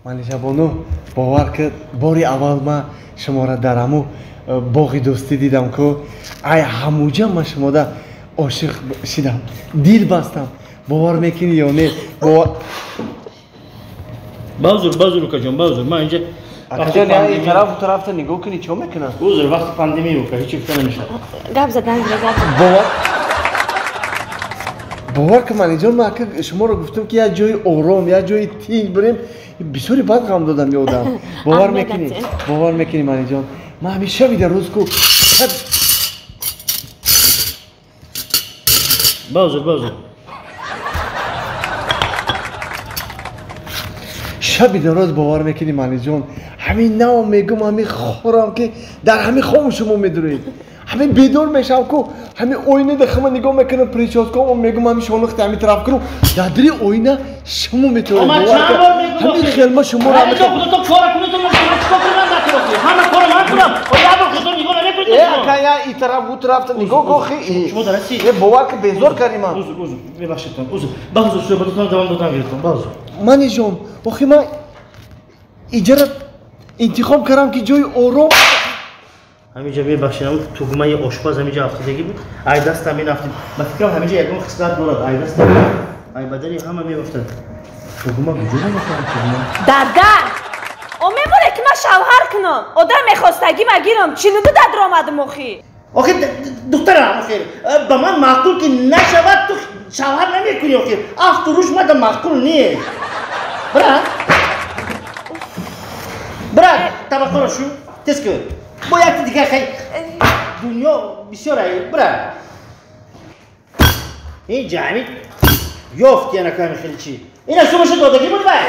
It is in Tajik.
Манижабону, бовар ки бори аввал ман шуморо дар ҳаму боғи дӯстӣ дидам ку, ай ҳамуҷа ман шумода ошиқ шидам, дил бастам. Бовар мекунӣ ё не? Баузур, баузур, укаҷон, баузур, ман инҷа акаҷон, ин тарафу тарафта нигоҳ кунӣ, чо мекунам? Узр, вақти пандемия, ука, ҳеҷ гуфта намешавад. Гап задан, гап. Бовар ки, Маниҷон, ман ака шуморо гуфтам, ки як ҷои ором, як ҷои тинҷ бирем, бисёри бад ғам додам ёдам. Бовар мекунӣ? Бовар мекунӣ, Маниҷон, ман ҳамин шаби дар рӯз ку Баузур, баузур. Шаби дароз, бовар мекунӣ, Маниҷон, ҳамин нав мегум, ҳамин хӯрам, ки дар ҳамин хом шумо медуред. Ҳамин бедор мешавам ку, ҳамин оина да хама нигоҳ мекунам, прическаам, мегум, ҳамин шонухта ҳамин тараф кунам, дар дари оина шумо метавонед. Ҳамин хелма шуморо Ҳама кора ман кунам, як бор худто нигоҳ намекунед? Э, ака, я и тараф, у тарафта нигоҳ кохи. Шумо дарасӣ. Э, бовар ки, безор кардӣ ман. Узр, узр, мебахшедтон, узр. Баузур, суҳбататонро давом додан гирифтам, баузур. Маниҷон, охи ман иҷара интихоб кардам, ки ҷои ором. Ҳаминҷа, мебахшед, тугмаи ошпаз ҳаминҷа афтодагӣ буд, ай дастам ин афтид. Ба фикрам, ҳаминҷа ягон хислат дорад, ай дастам, ай бадани ҳама меафтад. Тугма куҷо мешавад, тугма? Дада, о меморе, ки ман шавҳар кунам, одам мехостагӣ ма гирам, 42 дадр омадам охи. Охи, духтарам, охир ба ман маъқул ки нашавад, ту шавҳар намекунӣ. Охир афту руш мада маъқул нест. Брат, брат, табаққоро шу, тез кун. Бо якти дигар хай, дунё бисёр ай, брат. Ин ҷамъи ёфт янаками хеле чи ина сумаша додагӣ буд вай.